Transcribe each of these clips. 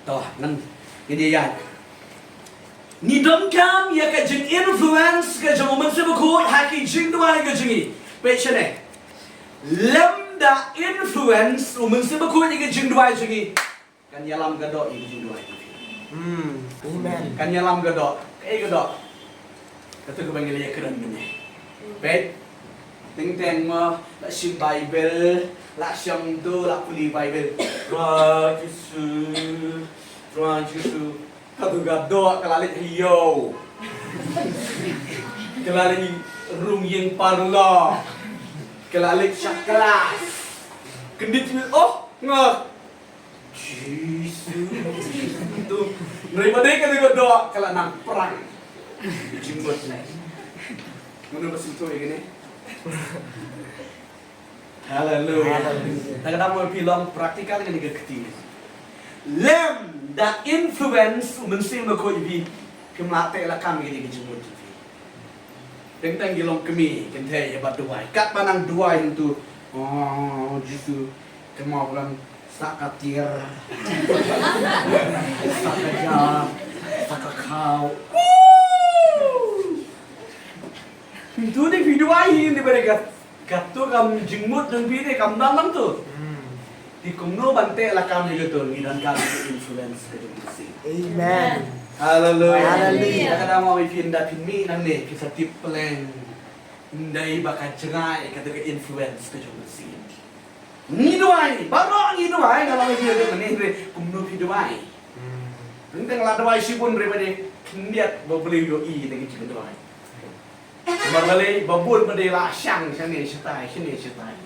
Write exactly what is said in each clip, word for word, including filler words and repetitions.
To, ngan, ngin ïa ïaid. Ngi donkam ïa ka jing influence ka jong u Mynsiem Bakhuid ha ki jingduwai ka jong ngi. Peit shane. Lem da influence u Mynsiem Bakhuid ïa ka jingduwai jong ngi. Kan ïalam ka doh ïa ka jingduwai jong ngi. Hmm. Amen. Kan ïalam ka doh. Kaei ka doh? Kato kaba ngi la ïakren mynne. Peit. Teng teng mo la shim Baibl, la shong tu, la pule Baibl. Trai Jisu, Trai Jisu. Kato ka doh ka la leit ha ïew. Ka la leit rung ïing paralok. Ka la leit sha klas. Kyndit, oh, nga Jisu. Tu, nari ba dei ka dei ka doh ka la nang prang. Jingmut ne. Mano ba sngewthuh ïa kane? Haleluya. Haleluya. Ta ka dang mo phi long practical kane ka kti. Lem da influence u Mynsiem Bakhuid ïa phi. Phim lah teh lakam ïa kane ka jingmut jong phi. Teng teng ki long kmie, kynthei ïa ba duwai. Katba nang duwai hangtu. Oh, Jisu, kynmaw ba nang sah ka tiar. Sah ka jar, sah ka khaw. Hangtu ne phi duwai hi ne ba dei ka, kato ka jingmut jong phi ne kam don hangtu. Te kumno ban teh lakam ïa kato, ngi donkam ïa ka influence ka jong u Mynsiem. Amen. Haleluya. Haleluya. Kata ka daw ma phi ynda phin mih nangne phi sa tip pleng. Ym dei ba ka jngai kato ka influence ka jong u Mynsiem. Ngi duwai, baroh ngi duwai, nga la ong ïa phi mynne hynrei kumno phi duwai. Teng teng la duwai shibun hynrei ba dei khyndiat ba U Blei u ïohi ïa ka jingduwai. Namar balei ba bun ba dei la shang shane shatai shane shatai.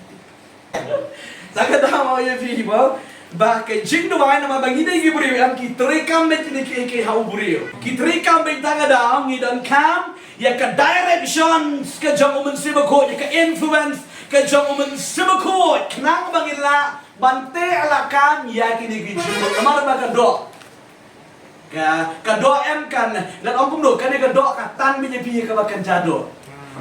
Ta ka daw ïa phi ba, ba ka jingduwai namar ba ngi dei ki briew, em, ki treikam beit kine kiei kiei ha u briew. Ki treikam beit, ta ka daw ngi donkam ïa ka direction ka jong u Mynsiem Bakhuid, ïa ka influence ka jong u Mynsiem Bakhuid khnang ba ngin lah ban teh lakam ïa kine ki jingmut namar ba ka doh. Ka, ka doh em kan, ngan ong kumno, kane ka doh ka tan beit ïa phi ïa kaba kynja doh.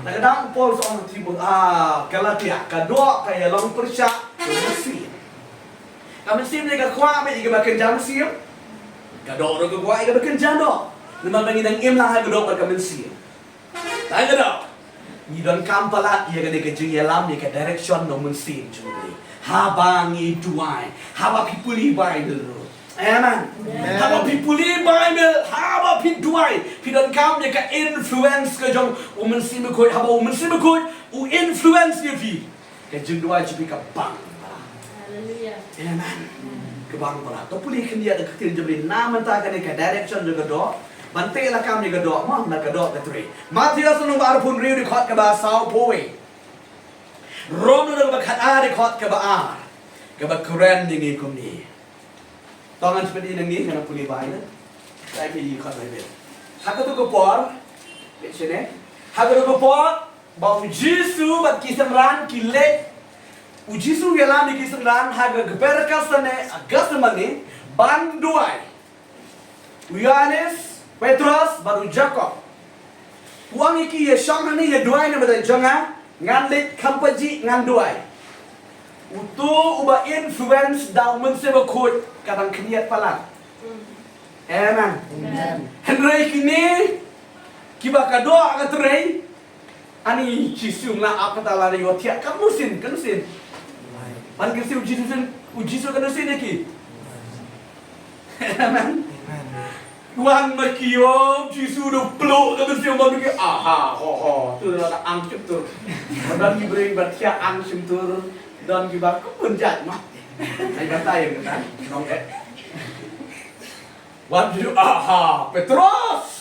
Ta ka daw u Paul u ong ha Timothy, ah, Galatia, ka doh ka ïalong pyrshah ka mynsiem. Ka mynsiem ne ka kwah beit ïa kaba kynja mynsiem. Ka doh ruh ka kwah ïa kaba kynja doh. Namar ba ngi dang im lang ha ka doh bad ka mynsiem. Ta ka daw ngi donkam palat ïa kane ka jingïalam, ïa ka direction na u Mynsiem jong u Blei. Haba ngi duwai, haba phi pule Baibl ruh. Amen. Amen. Haba phi pule Baibl, haba phi duwai, phi donkam ïa ka influence ka jong u Mynsiem Bakhuid, haba u Mynsiem Bakhuid u influence ïa phi. Ka jingduwai jong phi ka bang palat. Haleluya. Amen. Ka bang palat. To pule khyndiat da ka ktien jong U Blei na mynta kane ka direction jong ka doh. Ban teh lakam ïa ka doh, mo, na ka doh ka trei. Mathaios lynnong ba arphew hynriew dkhot kaba sawphew wei. Rom lynnong ba khatar dkhot kaba ar. Kaba kren ïa ngi kumne. To ngan shu peit ïa ngi, ngan pule Baibl. Sa peit ïa ngi dkhot Baibl. Ha kato ka por. Peit shane. Ha kato ka por. Ba u Jisu bad ki synran ki leit. U Jisu u ïalam ïa ki synran ha ka kper ka sane, Gethsemane, ban duwai. U Ïohannes, Petros bad u Jakob. U ong ïa ki, ïa shong hangne ïa duwai na bynta jong nga, ngan leit kham pajih ngan duwai. Uto uba influence da u Mynsiem Bakhuid ka dang khyndiat palat. Amen. Amen. Hynrei kine kiba ka doh ka trei, ani Jisu nga ap kata la ïoh thiah, kan mynsiem, kan mynsiem. Ban kan mynsiem u Jisu, u Jisu kan mynsiem ïa ki. Amen. Wan ma ki ïoh Jisu da ploh kan mynsiem ban ki, aha, ho ho, tu la ang shim tur. Ban ki briew ba thiah ang shim tur, don kiba kum pynjah ma. Ai kata ïa kata. Nong eh. Wan Jisu, aha, Petros.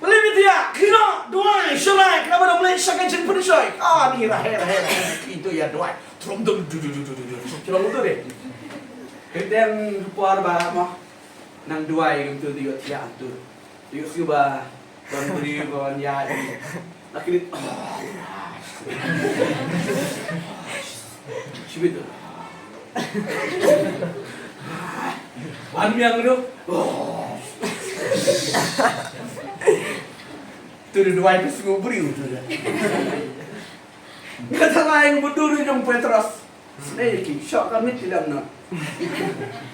Balei phi thiah, khie noh, duwai, shalai, khnang ba ngam leit sha ka jingpynshoi. Ah, ni rahe, rahe, rahe, khie to ïa duwai. Trum dum du du du du du du. Shalom tu deh. Kyrteng por ba mo. Nang duwai ngam tu ïoh thiah tu. Ïoh siew ba ban briew ba ban ïa. Nak ni. Shibit tu. Wan miang tu. Tu duwai tu sngewbha briew tu. Nga tharai nga budur jong Petros. Snei ki shok ka mit ki lam na.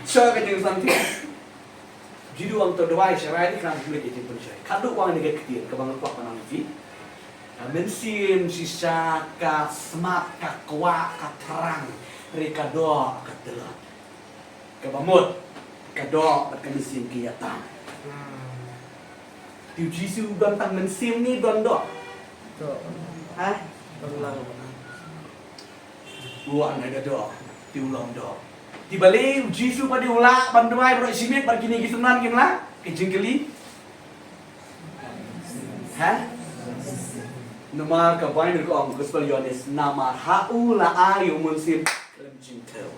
Sha ka jingsngewthuh. Jisu u ong to duwai sharai, te khnang phin leit ïa ka jingpynshoi. Khadduh u ong ïa ka ktien kaba nga kwah ban ong ïa phi. Ka mynsiem shisha ka smat, ka kwah, ka thrang, hynrei ka doh ka tlot. Kaba mut ka doh bad ka mynsiem ki ïa tam. Te u Jisu u don tang mynsiem ne don doh? Doh. Ha? Don lang. U wan ha ka doh, te u long doh. Te balei u Jisu pat u lah ban duwai baroh shi miet bad kine ki synran kim lah? Ka jingkylli. Ha? Namar ka Baibl ka ong, Gospel Ïoannis, namar ha u la ai ïa u mynsiem khlem jingthew.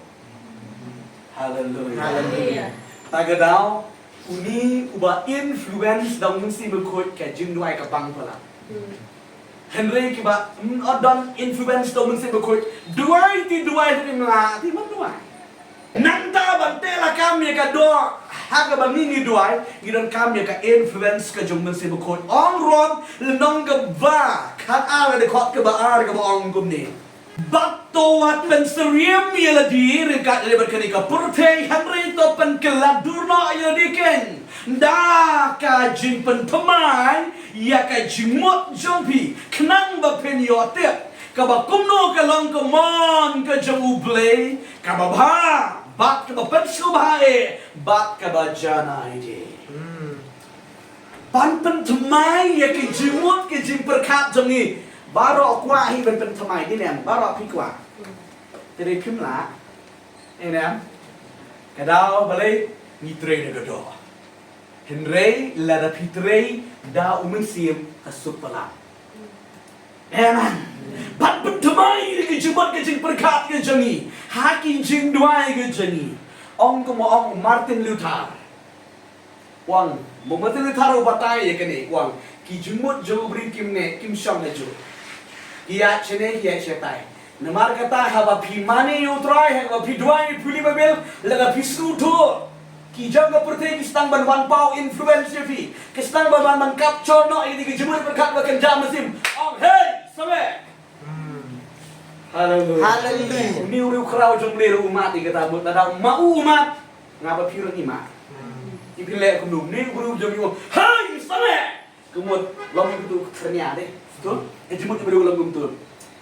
Haleluia. Haleluia. Ta ka daw, une uba influence da u Mynsiem Bakhuid ka jingduwai ka bang palat. Hynrei kiba, mm, ym don influence da u Mynsiem Bakhuid, duwai te duwai, te ym lah, te ym duwai. Nangta ban teh lakam ïa ka doh, ha kaba ngi ngi duwai, ngi donkam ïa ka influence ka jong u Mynsiem Bakhuid. Ong Rom lynnong kaba khat ar, dkhot kaba ar, kaba ong kumne. Bad to wat pynsyriem ïa lade ryngkat lem bad kane ka pyrthei, hynrei to pynkylla dur noh ïa lade keiñ da ka jingpynthymmai ïa ka jingmut jong phi, khnang ba phin ïoh tip kaba kumno ka long ka mon ka jong U Blei, kaba bha, bad kaba pynsngewbha eh, bad kaba janai de. Hmm. Ban pynthymmai ïa ki jingmut ki jingpyrkhat jong ngi. Baroh kwah hi ban pynthymmai, dei ne em? Baroh phi kwah. Te dei phim lah. Amen. Ka daw balei? Ngi trei da ka doh. Hynrei lada phi trei da u Mynsiem, ka suk palat. Amen. Ban pynthymmai ïa ki jingmut ki jingpyrkhat ki jong ngi ha ki jingduwai ki jong ngi. Ong kumba ong Martin Luther. U ong, ma Martin Luther u batai ïa kane, u ong, ki jingmut jong u briew kim neh, kim shong hajuh. Ki ïaid shane, ki ïaid shatai. Namar kata haba phi mane ïa U Trai, haba phi duwai, phi pule Baibl, lada phi sngewthuh ki jong ka pyrthei ki sdang ban wan paw influence ïa phi, ki sdang ban wan ban capture noh ïa ki jingmut pyrkhat ba kynja mynsiem. Ong, hei, sangeh. Haleluia. Haleluia. Une u riewkhraw jong U Blei ruh u mad ïa kata, bad lada ma u u mad, nga bad phi ruh ngi mad. Ngi phi leh kumno? Une u briew jong ngi u ong, hei, sangeh. Ka mut long kumto, ka thyrnia de. To, ka jingmut jong u briew long kumto.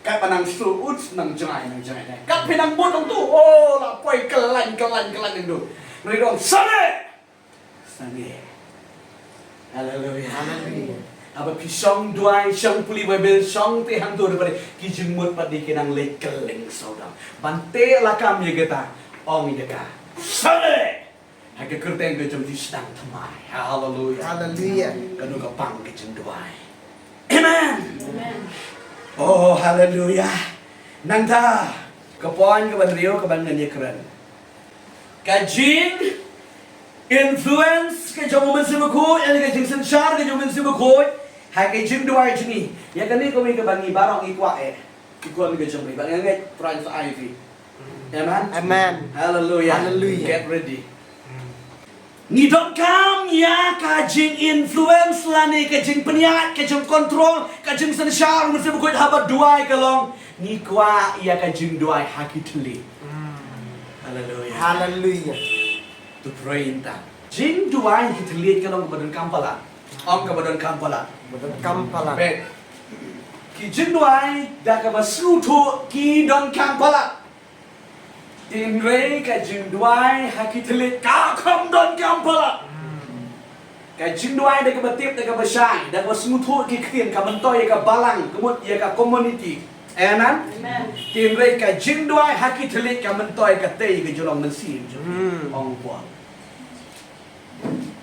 Katba nang shu ut, nang jngai, nang jngai, jngai. Katba nang bud, nang to, oh, la poi kyllain, kyllain, kyllain nang to. Nang dong, sangeh. Sangeh. Haleluia. Haleluia. Haba phi shong duwai, shong pule Baibl, shong teh hangto, dei ba dei ki jingmut pat dei ki nang leit kylleng sawdong. Ban teh lakam ïa kata, ong ïa ka, sangeh. Ha ka kyrteng ka jong Jisu sdang thymmai. Haleluia. Haleluia. Kano ka pang ka jingduwai. Amen. Amen. Oh, haleluia. Nangta ka point kaba hynriew kaba ngan ïakren. Ka jing influence ka jong u Mynsiem Bakhuid, ïa ka jingsynshar ka jong u Mynsiem Bakhuid ha ka jingduwai jong ngi. Ïa kane kawei kaba ngi baroh ngi kwah eh. Ki khun ka jong ngi ba ngi ngeit Trai sa ai phi. Amen. Amen. Hallelujah. Hallelujah. Get ready. Ngi donkam ïa ka jing influence lane ka jingpynïaid, ka jingcontrol, ka jingsynshar u Mynsiem Bakhuid haba duwai ka long. Ngi kwah ïa ka jingduwai ha ki thylliej. Hallelujah. Hallelujah. To pray in tongues. Jingduwai ha ki thylliej ka long kaba donkam palat. Ong kaba donkam palat. Kaba donkam palat. Peit. Ki jingduwai da kaba sngewthuh ki donkam palat. Hynrei ka jingduwai ha ki thylliej ka kham donkam palat. Ka jingduwai da kaba tip, da kaba shai, da kaba sngewthuh ki ktien, ka myntoi ïa ka balang, ka mut ïa ka community. Amen. Amen. Hynrei ka jingduwai ha ki thylliej ka myntoi katei ka jinglong mynsiem jong ngi. Hmm. Ong Paul.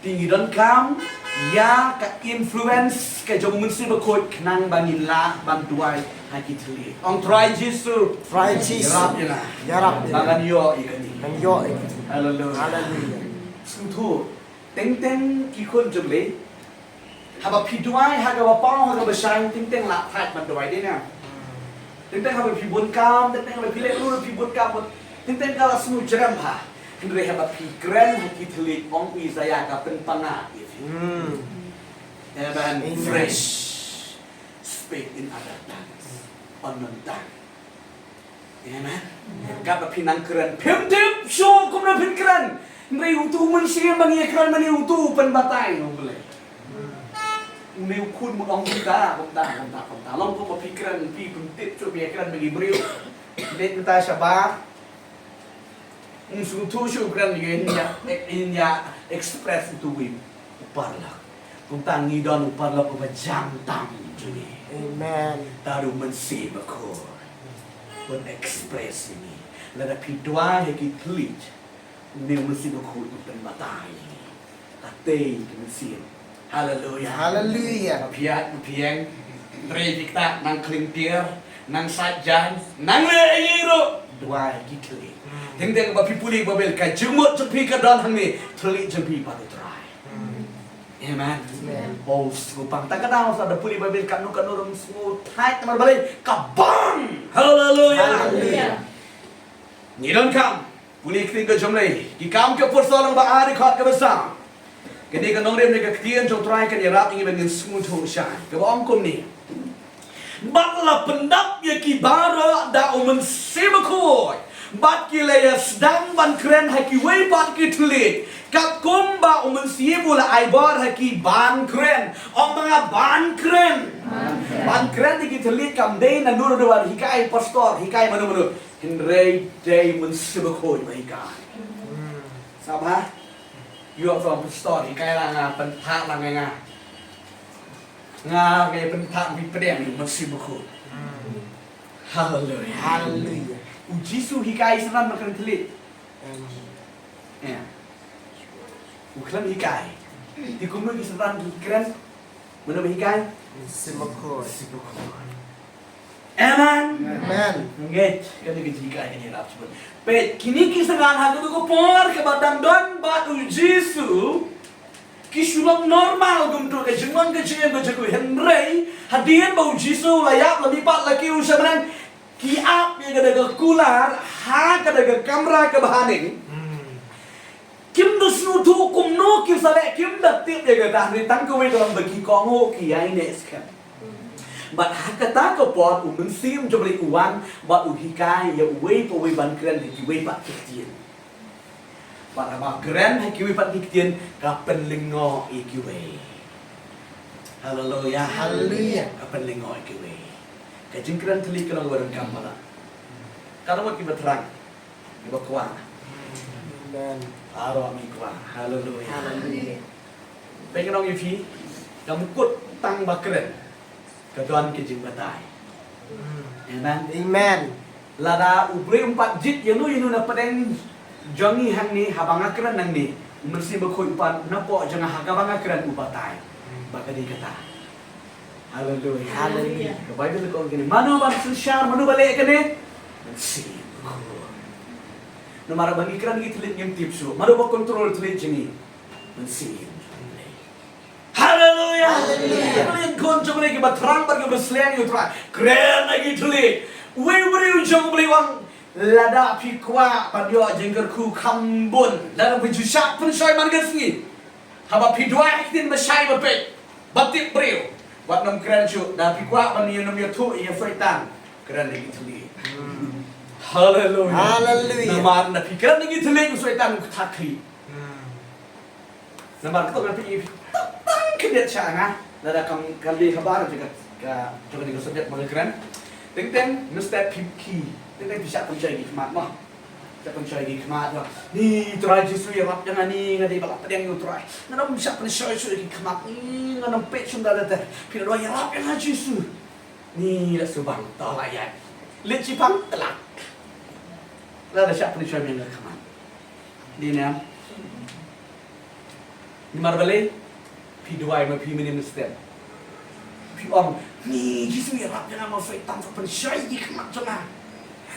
Te ngi donkam ïa ka influence ka jong u Mynsiem Bakhuid khnang ba ngin lah ban duwai ha ki thylliej. Ong Trai Jisu. Trai Jisu. Ïarap ïa nga. Ïarap ïa nga. Ba ngan ïoh ïa kane. Ngan ïoh ïa kane. Haleluia. Haleluia. Sngewthuh. Teng teng ki khun jong U Blei. Haba phi duwai ha kaba paw, ha kaba shai, teng teng lah thait ban duwai, dei ne em? Teng teng haba phi bun kam, teng teng haba phi leh ruh phi bun kam, teng teng ka la sngewjrem bha. Hynrei haba phi kren ha ki thylliej, ong u Isaiah, ka pynpang ïa phi. Hmm. Amen. Amen. Fresh. Speak in other tongues. Unknown tongue. Amen. Katba phi nang kren, phim tip shuh kumno phin kren. Hynrei utu u Mynsiem ba ngi ïa kren mynne utu u pynbatai na U Blei. Une u khun mut ong kumta, kumta, kumta, kumta. Long kumba phi kren, phi phim tip shuh phi ïa kren bad ki briew. Leit mynta shabar. Ym sngewthuh shuh u kren ïa, ïa, ïa express utu u paralok. Kumta ngi don u paralok uba jam tam jong ngi. Amen. Tad u Mynsiem Bakhuid. Ban express ïa ngi. Lada phi duwai ha ki thylliej, une u Mynsiem Bakhuid un pynbatai ïa ngi. Ka tei ka mynsiem. Haleluia. Haleluia. Ma phi ïaid, ma phi ïeng. Hynrei phi ktah, nang khlieh tiar, nang sait jaiñ, nang leh ïa ruh. Duwai ki thylliej. Hmm. Teng teng ba phi pule Baibl, ka jingmut jong phi ka don hangne, thylliej jong phi bad U Trai. Hmm. Amen. Amen. Oh, sngewbang. Tang ka daw sa da pule Baibl katno katno ruh sngewthait namar balei ka bang. Haleluia. Haleluia. Ngi donkam pule ktien ka jong U Blei. Ki Kam ki Apostol lynnong ba ar dkhot kaba saw. Kane ka nongrim ne ka ktien jong U Trai kan ïarap ïa ngi ban ngin sngewthuh shai. Kaba ong kumne. Bad la pyndap ïa ki baroh da U Mynsiem Bakhuid. Bad ki la ïa sdang ban kren ha kiwei pat ki thylliej. Katkum ba U Mynsiem u la ai bor ha ki ban kren. Ong ma nga ban kren. Ban kren. Ban kren ïa ki thylliej kam dei naduh naduh ban hikai pastor, hikai mano mano. Hynrei dei Mynsiem Bakhuid ba hikai. Hmm. Sngap ha? Ïoh shuh pastor, hikai la nga, pynthah la nga, nga. Nga, nga pynthah, nga pdiang ïa u Mynsiem Bakhuid. Hmm. Haleluia. Haleluia. U Jisu hikai synran ban kren thylliej. Amen. Ïa. U khlem hikai. Te kumno ki synran ki kren? Mano ba hikai? Mynsiem Bakhuid. Mynsiem Bakhuid. Amen. Amen. Ngeit, kane ka jinghikai kane ïarap shibun. Peit, kine ki synran ha kato ka por kaba dang don bad u Jisu, ki shu long normal kumto ka jingwan ka jingim ka jong u, hynrei hadien ba u Jisu u la ïap, la mihpat, la kiew sha bneng, ki ap ïa kata ka kular ha kata ka kamra kaba ha ning. Hmm. Kim da sngewthuh kumno kim sa leh, kim da tip ïa kata, hynrei tang kawei ka long ba ki kohnguh ki ïaineh skhem. Bad ha kata ka por u Mynsiem jong U Blei u wan bad u hikai ïa uwei pa uwei ban kren ha kiwei pat ki ktien. Bad haba kren ha kiwei pat ki ktien ka pynlyngngoh ïa kiwei. Haleluia. Haleluia. Ka pynlyngngoh ïa kiwei. Ka jingkren thylliej ka long kaba donkam palat. Ka don wat kiba thrang. Kiba kwah. Amen. Baroh ngi kwah. Haleluia. Haleluia. Peit ngan ong ïa phi, ka mut tang ba kren ka don ka jingbatai. Hmm. Amen. Amen. Lada U Blei um pat jied ïano ïano na pdeng jong ngi hangne haba nga kren nangne, u Mynsiem Bakhuid u pat napoh jong nga ha kaba nga kren u batai. Hmm. Ba ka dei kata. Haleluia. Haleluia. Ka Baibl ka ong kane, mano ban synshar, mano ba leh kane? Mynsiem Bakhuid. Namar ba ngi kren ki thylliej ngim tip shuh. Mano ba control thylliej jong ngi? Mynsiem. Haleluia. Haleluia. Haleluia. Khun jong U Blei kiba thrang bad kiba sliang ïa U Trai. Kren ïa ki thylliej. Uwei u briew jong U Blei u ong, lada phi kwah ban ïoh jingkyrkhu kham bun, lada phi ju shah pynshoi man ka sngi. Haba phi duwai ha ki ktien ba shai ba peit, ba tip briew, wat nym kren shuh, da phi kwah ban ïa nym ïathuh ïa Soitan, kren ïa ki thylliej. Hmm. Haleluia. Haleluia. Namar da phi kren ïa ki thylliej, u Soitan u ktah khlieh. Hmm. Namar kato ngan pyni ïa phi tang khyndiat sha nga, lada kam, kam dei kaba ka, ka, ka subject ba nga kren. Teng teng, mynstep phi, phi, teng teng phi shah pynshoi ki khmat mo. Shah pynshoi ki khmat mo. Ni, Trai Jisu ïarap ïa nga ni, nga dei ba la pdiang ïa U Trai. Ngan ym shah pynshoi shuh ki khmat ni, ngan ym peit shuh da lade. Phi la duwai ïarap ïa nga Jisu. Ni la shu bang, to la ïaid. Leit shipang, tlak. La la shah pynshoi ïa nga khmat. Dei ne em? Namar balei? Phi duwai ma phi mynnin mynstep. Phi ong, ni Jisu ïarap ïa nga ma Soitan sa pynshoi ki khmat jong nga.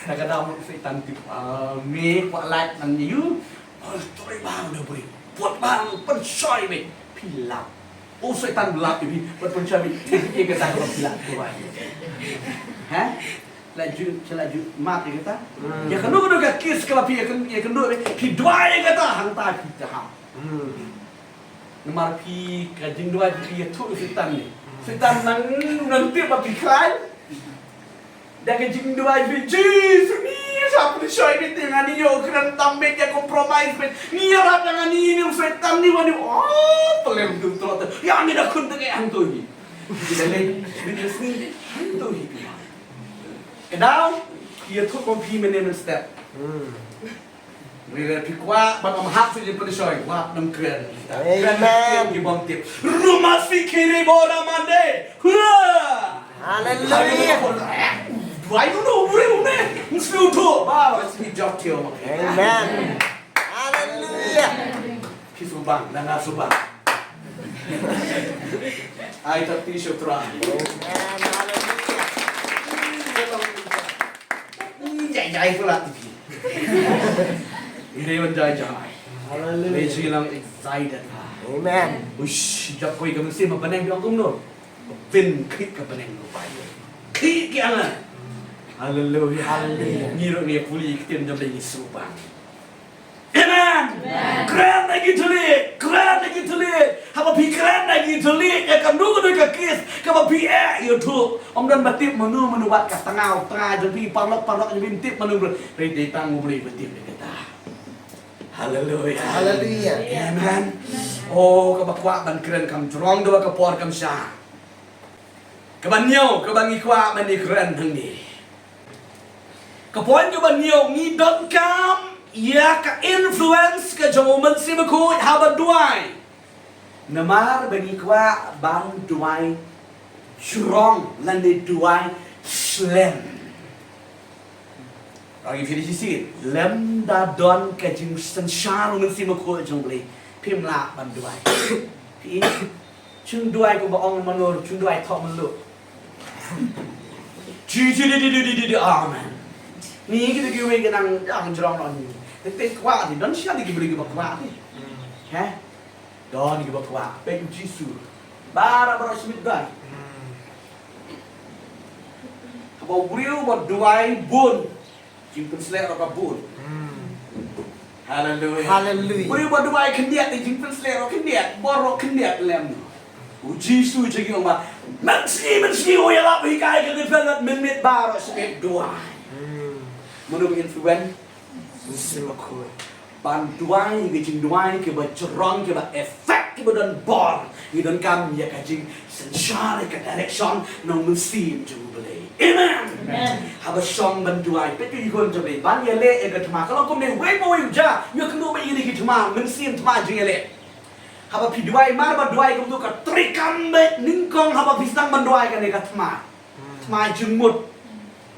Ka dei ma Soitan tip, ah, me kwah lait nang ïa u. Oh, trei bang da bri. Put bang pynshoi me. Phi lap. Oh, Soitan lap ïa phi. Put pynshoi me. Ïa kata ka phi lap duwai. Ha? La ju, la ju map ïa kata. Hmm. Ïa kano kano ka case ka la phi ïa kano, ïa kano phi duwai ïa kata hangta phi tahap. Hmm. Namar phi ka jingduwai phi ïathuh ïa u Soitan ne. Hmm. Soitan nang, nang tip ba phi khlaiñ. Da ka jingduwai phi, Jisu, ngi sa pynshoi beit, ngi ïoh kren tam beit, ïa compromise beit, ngi ïarap ïa ngi, ngi ïoh sait tam, ngi wan, oh, pynlong tu trot. Ïa ngi da khun te hangto hi. Ki da leh beit sngi hangto hi. Ka daw ïa thut mo phi mynne mynstep. Ngi la phi kwah ban ym hap shuh jingpynshoi, wat nym kren. Amen. Kren ki bym tip. Ruma sikiri bora mande. Hurra! Hallelujah. Why you know, why you know? Mesti utuh. Ba, mesti jawab dia. Amen. Hallelujah. Phi subang, dan nga subang. Ai tapi syutra. Amen. Hallelujah. Jai jai pula tu. Ini pun jai jai. Hallelujah. Lei sui lang excited. Amen. Ush, jab koi ka mesti ma baneng biang kumno. Phin klik ka baneng no pai. Klik ki angan. Hallelujah. Hallelujah. Ngi ruh ngi puli ki tin jam dei ngi subang. Amen. Amen. Kren na ki thylliej, kren na ki thylliej. Haba phi kren na ki thylliej, ïa kano kano ka kes kaba phi eh ïa u thylliej. Ym don ba tip mano mano, wat ka tnga tnga jong phi, paralok paralok jong phi, ym tip mano mano. Hynrei dei tang U Blei ba tip ïa kata. Haleluya. Haleluya. Amen. Oh, kaba kwah ban kren kam jrong, da ka por kam shah. Kaba hynñiew kaba ngi kwah ban ïakren hangne. Ka point kaba hynñiew, ngi donkam ïa ka influence ka jong U Mynsiem Bakhuid haba duwai. Namar ba ngi kwah ban duwai jrong lane duwai slem. Ba ngi finish shisien, lymda don ka jingsynshar U Mynsiem Bakhuid jong U Blei, phim lah ban duwai. Phi, jingduwai kumba ong Manor, jingduwai thoh mluh. Ji ji di di di di di di, amen. Ni kita kiwei ka nang jrong noh ni. Te kwah ni, don shisha ki briew kiba kwah ni. He? Don kiba kwah, peit U Jisu. Baroh baroh shu duwai. Haba u briew ba duwai bun, jingpynsleh ruh ka bun. Haleluya. Haleluya. U briew ba duwai khyndiat, jingpynsleh ruh khyndiat, bor ruh khyndiat lem. U Jisu u ong ba, mynsngi mynsngi u ïalap hikai ka dei pynlong mynmiet baroh shu duwai. Mano ba influence? Mynsiem Bakhuid. Ban duwai, ka jingduwai kaba jrong, kaba effect, kaba don bor. Ngi donkam ïa ka jingsynshar, ïa ka direction na U Mynsiem jong U Blei. Amen. Amen. Haba shong ban duwai, peit ki khun jong U Blei, ban ïaleh ïa ka thma, ka long kumne, wei pa wei u ja, ïa kano ba ïa ki thma, mynsiem thma jingïaleh. Haba phi duwai, mar ba duwai kumto, ka treikam beit nyngkong haba phi sdang ban duwai kane ka thma. Thma jingmut.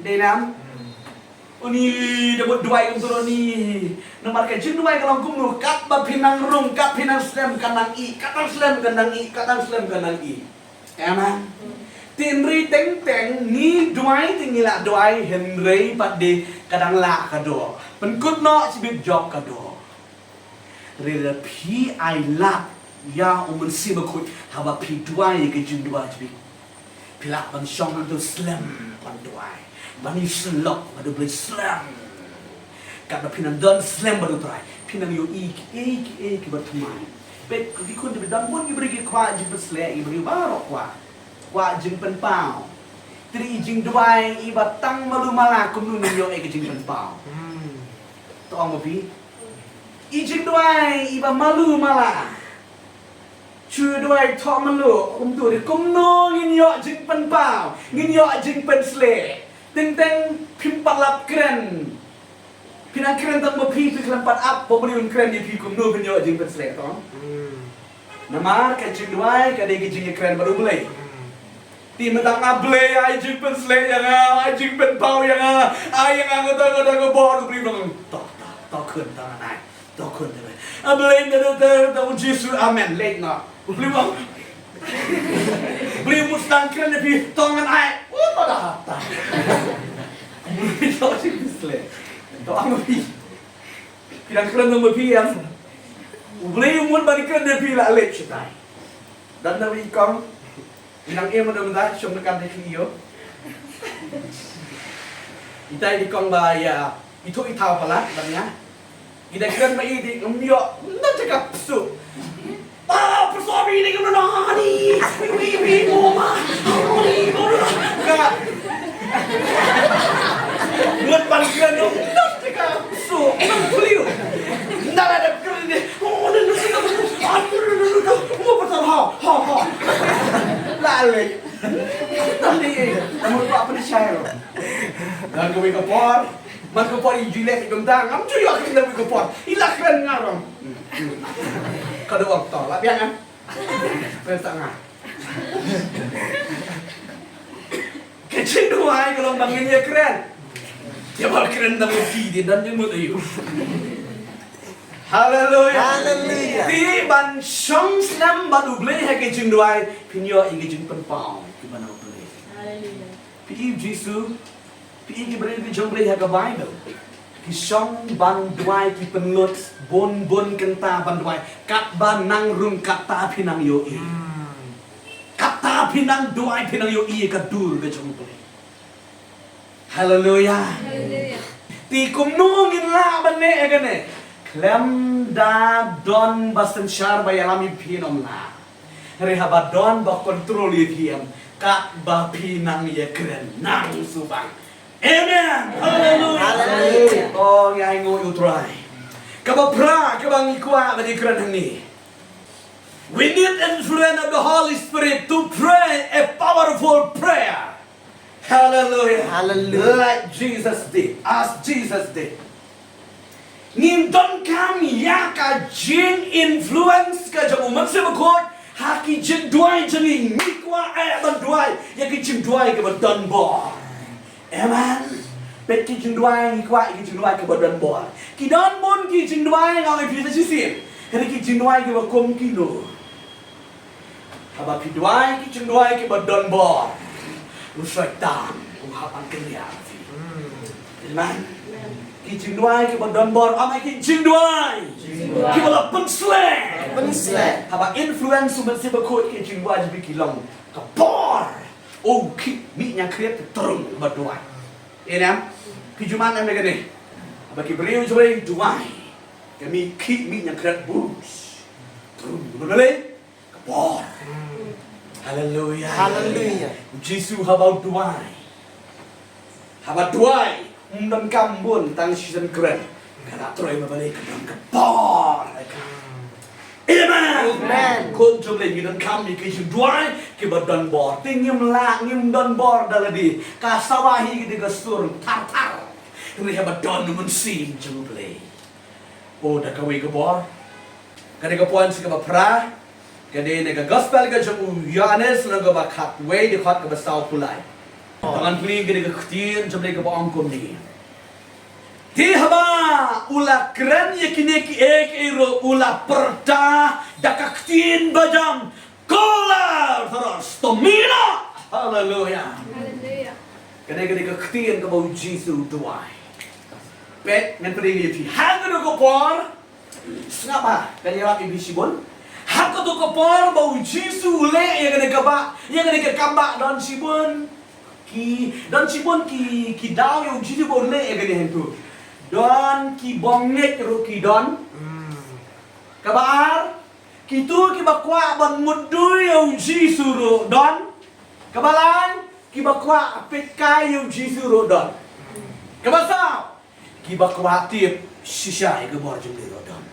Dei nam? Uni da mut duwai kumto uni. Namar ka jingduwai ka long kumno, katba phi nang rung, kat phi nang slem ka nang ih, kat nang slem ka nang ih, kat nang slem ka nang ih. Amen. Te hynrei teng teng ngi duwai te ngi la duwai hynrei pat de ka dang lah ka doh. Pynkut noh shibit jop ka doh. Hynrei lada phi ai lad ïa U Mynsiem Bakhuid haba phi duwai ïa ka jingduwai jong phi. Phi lah ban shong hangto slem ban duwai, ban ïasyllok bad U Blei slem. Katba phi nang don slem bad U Trai, phi nang ïohi kiei kiei kiba thymmai. Peit ki khun, te ba don bun ki briew ki kwah jingpynsleh, ki briew baroh kwah. Kwah jingpynpaw. Te i jingduwai iba tang malu mala kumno ngin ïoh ïa ka jingpynpaw. To ong ma phi. I jingduwai iba malu mala. Shu duwai thoh mluh, kumto de kumno ngin ïoh jingpynpaw, ngin ïoh jingpynsleh. Teng teng phim pat lap kren. Phi nang kren tang ma phi, phi khlem pat ap ba U Blei un kren ïa phi, kumno phin ïoh jingpynsleh to. Namar ka jingduwai ka dei ka jingïakren bad U Blei. Te mynta nga, Blei ai jingpynsleh ïa nga, ai jingpynpaw ïa nga, ai ïa nga kata kata ka bor, U Blei u ong, to, to, to khun, to ngan ai. To khun te. A Blei, te, te, te, te, U Jisu, amen. Leit noh. U Blei u ong, U Blei u mut sdang kren ïa phi, to ngan ai. Oh, to da hap ta. U Blei u ong, to ong ma phi. Phi dang kren ma phi ïa. U Blei u mut ban kren ïa phi, la leit shatai. Dan da i kong. I nang im da mynta, shong da kan da ki ïoh. Ita i kong ba ïa, i thuh i thaw palat, ban ïa. I da kren ma i di ngam ïoh, na jaka psu. Ah, psu abi ni ngam na ni. Wi wi mo ma. Ni mo na. Ka. Ale. Tang di, eh, mut ba pynshai lo. Don kawei ka por, man ka por i ju leh i kumta, ngam ju ïoh kren da kawei ka por. I la kren nga ruh. Ka dei wakto, la biang kan? Kren sa nga. Ka jingduwai ka long ba ngin ïa kren. Ïa ba kren da mut ki di don jingmut aïu. Haleluia. Haleluia. Phi ban shong snem bad U Blei ha ka jingduwai, phin ïoh ïa ka jingpynpaw kiba na U Blei. Haleluia. Phi i Jisu, phi i ki briew ki jong U Blei ha ka Baibl, ki shong ban duwai, ki pynlut bun bun kynta ban duwai. Katba nang rung, kata phi nang ïohi. Kata phi nang duwai, phi nang ïohi ka dur ka jong U Blei. Haleluia. Haleluia. Te kumno ngin lah ban leh ïa kane? Khlem da don ba synshar ba ïalam ïa phi, ym lah. Hynrei haba don ba control ïa phi, em, katba phi nang ïakren, nang shu bang. Amen. Haleluia. Haleluia. Oh, ïa, ai nguh ïa U Trai. Kaba phra, kaba ngi kwah ban ïakren hangne. We need influence of the Holy Spirit to pray a powerful prayer. Hallelujah. Hallelujah. Like Jesus did, as Jesus did. Ngim donkam ïa ka jing influence ka jong u Mynsiem Bakhuid ha ki jingduwai jong ngi, ngi kwah eh ban duwai ïa ki jingduwai kiba don bor. Amen. Peit ki jingduwai, ngi kwah ïa ki jingduwai kiba don bor. Ki don bun ki jingduwai, nga ong ïa phi sa shisien. Hynrei ki jingduwai kiba kum kino. Haba phi duwai ki jingduwai kiba don bor, u Soitan u hap ban kynriah ïa phi. Amen. Ki jingduwai kiba don bor, ym ki jingduwai kiba la pynsleh. Pynsleh. Haba influence u Mynsiem Bakhuid, ki jingduwai jong phi ki long ka bor. Oh, ki mih ñiangkhriat, ki trung ba duwai. Amen. Phi ju man em ïa kane? Haba ki briew jong U Blei duwai, ka mih, ki mih ñiangkhriat bun. Trung ba duwai. Ka bor. Haleluia. Haleluia. U Jisu haba u duwai, haba duwai, um donkam bun tang shisien kren. Ka la trei ma balei? Ka don ka bor. Amen. Amen. Khun jong U Blei, ngi donkam ïa ki jingduwai kiba don bor. Te ngim lah, ngim don bor da lade, ka sawa hi ki da ka sur thar thar. Hynrei haba don u Mynsiem jong U Blei, oh, da kawei ka bor. Ka dei ka point kaba phra, ka dei na ka Gospel ka jong u Ïoannis, lynnong kaba khatwei, dkhot kaba sawphew lai. Tang ngan pule, ka dei ka ktien jong U Blei kaba ong kumne. Te haba u la kren ïa kine kiei kiei ruh, u la pyrta da ka ktien bajam, Ko Lazarus, to mih noh. Haleluia. Haleluia. Kane, kane ka ktien kaba u Jisu u duwai. Peit, ngan pynpaw ïa phi. Ha kano ka por? Sngap bha, ngan ïarap ïa phi shibun. Ha kato ka por ba u Jisu u leh ïa kane kaba, ïa kane ka kaba, don shibun ki, don shibun ki, ki daw ïa u Jisu ba u leh ïa kane hangto. Don ki bym ngeit ruh ki don. Kaba ar, kito kiba kwah ban mutdur ïa u Jisu ruh don. Kaba lai, kiba kwah peit kai ïa u Jisu ruh don. Kaba saw, kiba kwah tip shisha ïa ka bor jong U Blei ruh don.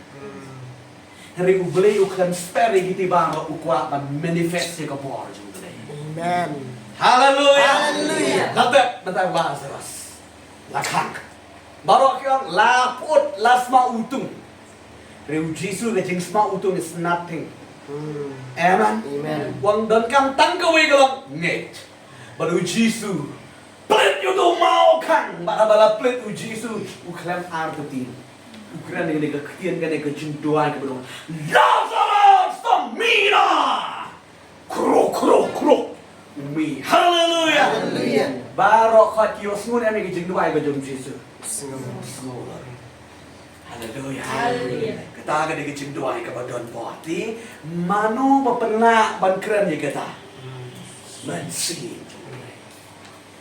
Hynrei U Blei u khlem spare ïa kito baroh, u kwah ban manifest ïa ka bor jong U Blei. Amen. Haleluia. Haleluia. La tep, mynta u Lazarus la khang. Baroh ki ong la put, la sma utung. Hynrei u Jisu, ka jingsma utung is nothing. Amen. Amen. U ong donkam tang kawei ka long ngeit. Bad u Jisu plit ïa uto u maw khang. Bad haba la plit u Jisu, u khlem artatien. U kren ïa kane ka ktien, kane ka jingduwai kaba ong, Lazarus, to mih noh. Kruk, kruk, kruk. Mih. Haleluia. Haleluia. Baroh khoit ki ïohsngew ïa kane ka jingduwai ka jong u Jisu. Sngew. Sngew. Haleluia. Haleluia. Kata ka dei ka jingduwai kaba don bor. Te mano ba pynlah ban kren ïa kata? Mynsiem.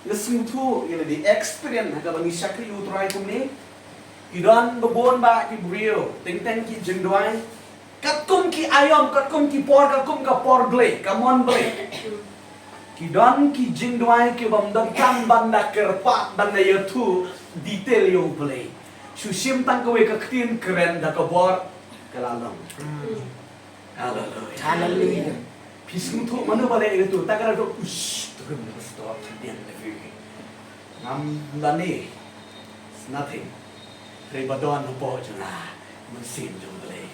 Nga sngewthuh ïa lade, experience ha kaba ngi shakri ïa u Trai kumne. Ki don ba bun bah ki briew, teng teng ki jingduwai. Katkum ki aïom, katkum ki por, katkum ka por Blei, ka mon Blei. Ki don ki jingduwai ki bym donkam ban da kyrpad, ban da ïathuh detail ïa u Blei. Shu shim tang kawei ka ktien, kren da ka bor ka la long. Haleluia. Haleluia. Phi sngewthuh mano ba leh ïa kato, ta ka dei ush, to rim na ka stor, to rim na ka. Ngam lane, it's nothing. Hynrei ba don hapoh jong nga, mynsiem jong U Blei.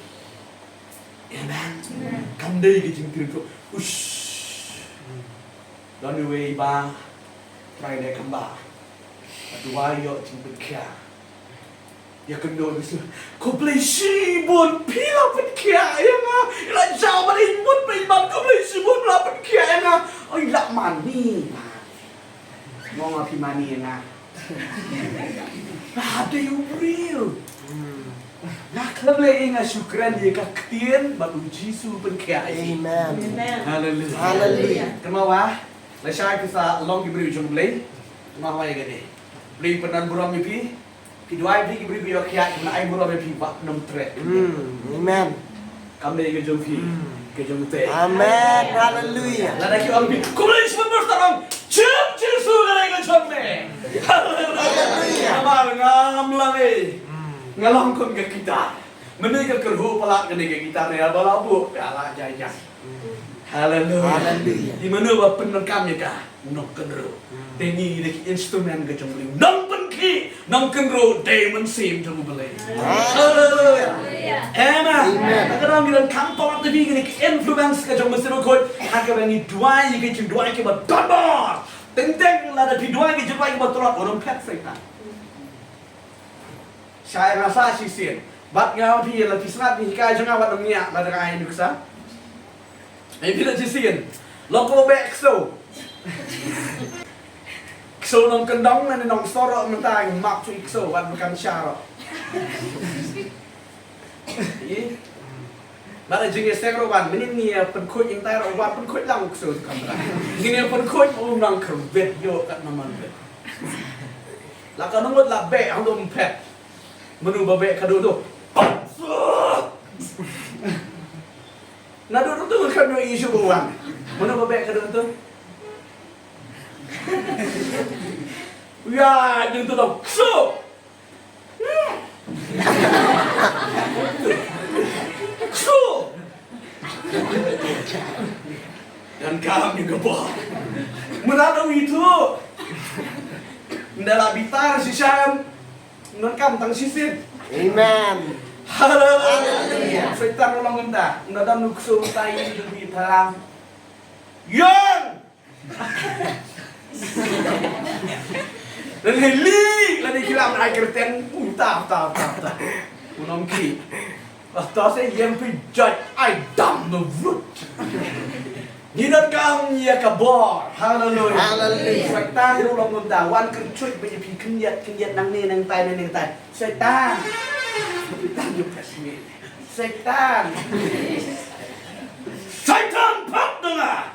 Amen. Amen. Kam dei ka jingtip to, ush. Don uwei ba, trai ne kam ba. Ba duwai ïoh jingpynkhiah. Ïa kynduh bisu. Khublei shibun phi la pynkhiah ïa nga. Ïa la jaw ba dei mut ba iman khublei shibun la pynkhiah ïa nga. Oi la mani. Ngong a phi mani ïa nga. Ba dei u briew. Nga khublei ïa nga shukran ïa ka ktien ba u Jisu pynkhiah ïa. Amen. Amen. Haleluia. Haleluia. Kynmaw wa. Lashai phi sa long ki briew jong U Blei. Kynmaw wa ïa kane. Blei pynban burom ïa phi. Phi duwai phi ki briew ki ïoh khiah, ki ai burom ïa phi, wat nym tret. Mm, amen. Kam dei ka jong phi, ka jong te. Amen. Haleluia. Lada ki ong phi, khublei shibun Pastor, ong, jong Jisu ka dei ka jong me. Haleluia. Namar ngam lah ei. Nga long kum ka guitar. Mynne ka kyrhuh palat kane ka guitar ne ba la buh, ba la jai jai. Haleluia. Haleluia. Dei mano ba pyndonkam ïa ka? U nongkynrew. Hmm. Dei ngi dei ki instrument ka jong U Blei. Nongpynkhih, nongkynrew, dei mynsiem jong U Blei. Haleluia. Amen. Amen. Ka dang ngi donkam palat ïa ki influence ka jong U Mynsiem Bakhuid. Ha kaba ngi duwai ïa ki jingduwai kiba don bor. Teng teng lada phi duwai ki jingduwai kiba tlot, u nongphet Soitan. Shai nga sa shisien. Bad nga phi la phi sngap ni hikai jong nga bad nong nia la dang ai nuksa. Ai phi la shisien. Long ko beh kso. Kso nongkyndong na nong soro mynta ngi map chu kso bad bukan sharo. Ih. Bad la jingïaseng ruh ban, mynnin ngi ïa pynkhuid ïing tai ruh ban pynkhuid lang u kso tu kamra. Ngi ïa pynkhuid u nang kyrwit ïoh kat naman bit. La ka ngut la beh hangto ym phet. Mano ba beh ka dum tu. Na dum tu kan ïoh issue ba wan. Mano ba beh ka dum tu. Ya, dum tu dong. Kso. Kso. Donkam ïa ka bor. Mynta dang ïathuh. Ynda la bitar shisha. Donkam tang shisien. Amen. Haleluia. Haleluia. Soitan u long kumta. Ynda dang nukso tai ïa ka bor. Ïong. Lane li, lane ki lam ai kyrteng, u ta, ta, ta, ta. U nong ki. Ba ta se ïeng phi jait ai dam no vut. Ngi donkam ïa ka bor. Haleluia. Haleluia. Soitan ruh long kumta, wan kyrchuid ba ïa phi khyndiat, khyndiat nangne nangtai, nangne nangtai. Soitan. Soitan ïa ka shimi. Soitan. Soitan pap dona.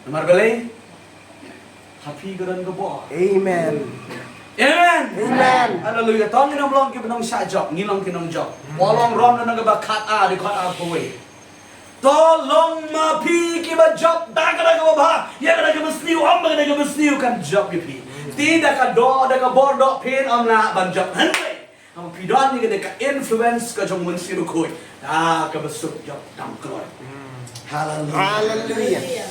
Namar balei? Ha phi ka don ka bor. Amen. Amen. Amen. Haleluia. To ngin ym long kiba nongshah jop, ngin long ki nongjop. Paul u ong Rom lynnong kaba khat, a dei khat, a poi. To long ma phi kiba jop da kata kaba bha, ïa kata kaba sniew, ym da kata kaba sniew kan jop ïa phi. Te da ka doh, da ka bor doh phin ym lah ban jop. Hynrei Haba phi don ïa kane ka influence ka jong u Mynsiem Bakhuid. Ah, kaba suk jop dang kloi. Hmm. Haleluia. Haleluia.